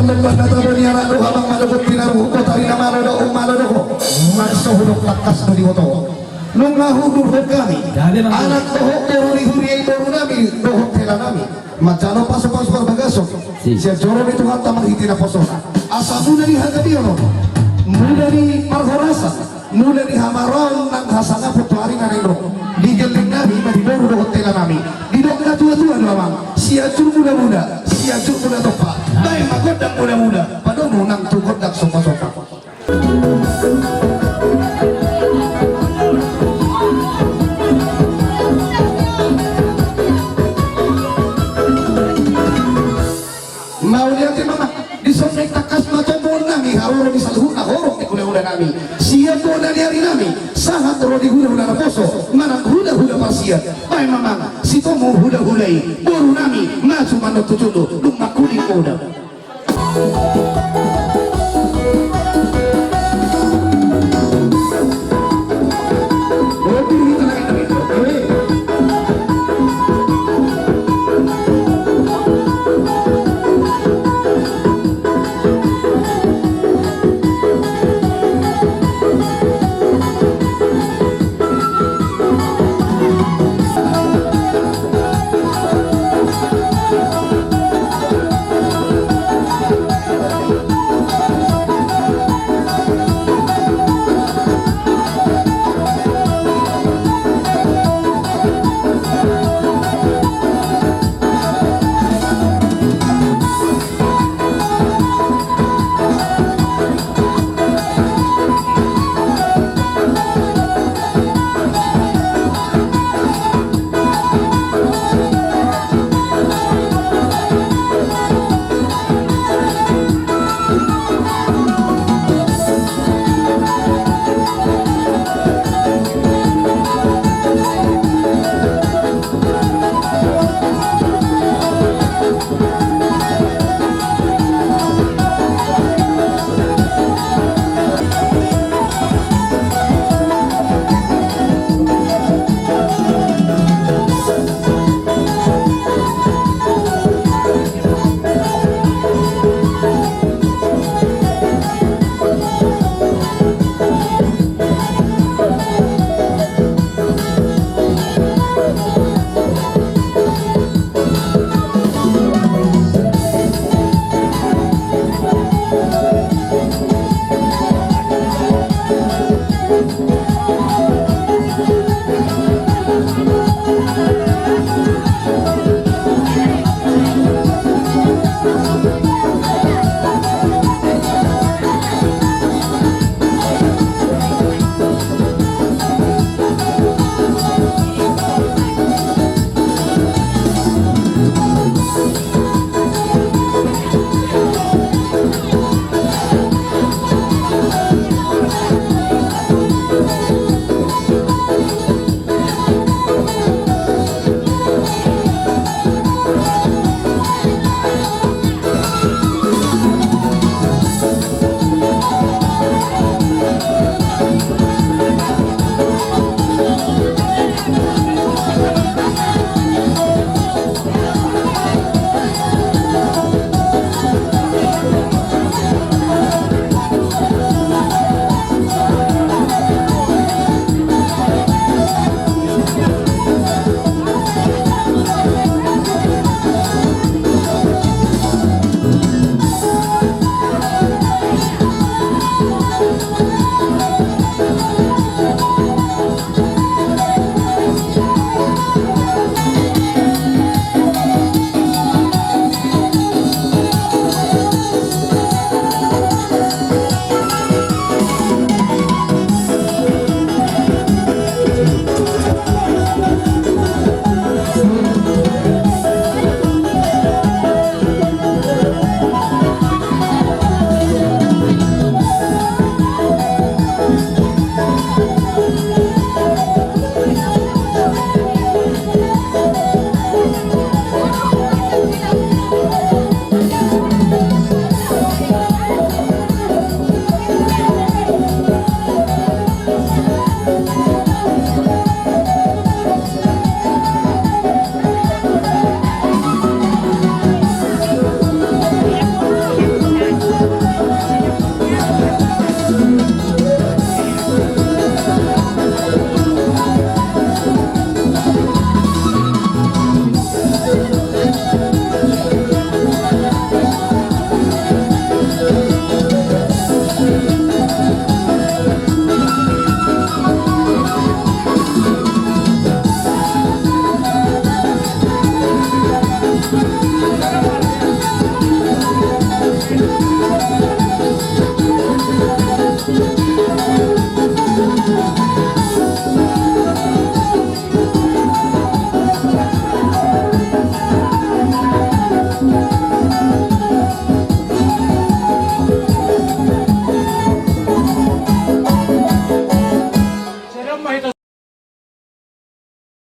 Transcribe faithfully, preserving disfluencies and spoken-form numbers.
Manata bani anak doha bang mada boti na ruhu kota rina mada do um mada doho. Makso hudok takas do di boto. Nunga hudurhon hami. Anak dohot boru ni huria i boru nami dohot hela nami. Manjalo pasu-pasu parbagason. Sian joro ni Tuhanta marhite naposona. Asa mula ni hagabeon on. Mula ni parhorasan. Mula ni hamaraon nang hasangapon tu ari na naeng ro. Di gelleng nami ma di boru dohot hela nami. Didok na tua-tua do amang. Sianjur mula-mula. Sianjur mula tompa. Baen ma gondang mula-mula. Padomu nang tu gondang somba-somba. Mauliate ma amang. Dison naeng tangkas ma tombo nami haroro di saluhutna horong ni hulahula nami. Sian bona ni ari nami sahat ro di hulahula naposo manang hulahula parsian. Baen ma amang sitomu hulahula i boru nami maju mandok tu jolo dung mangkuling poda.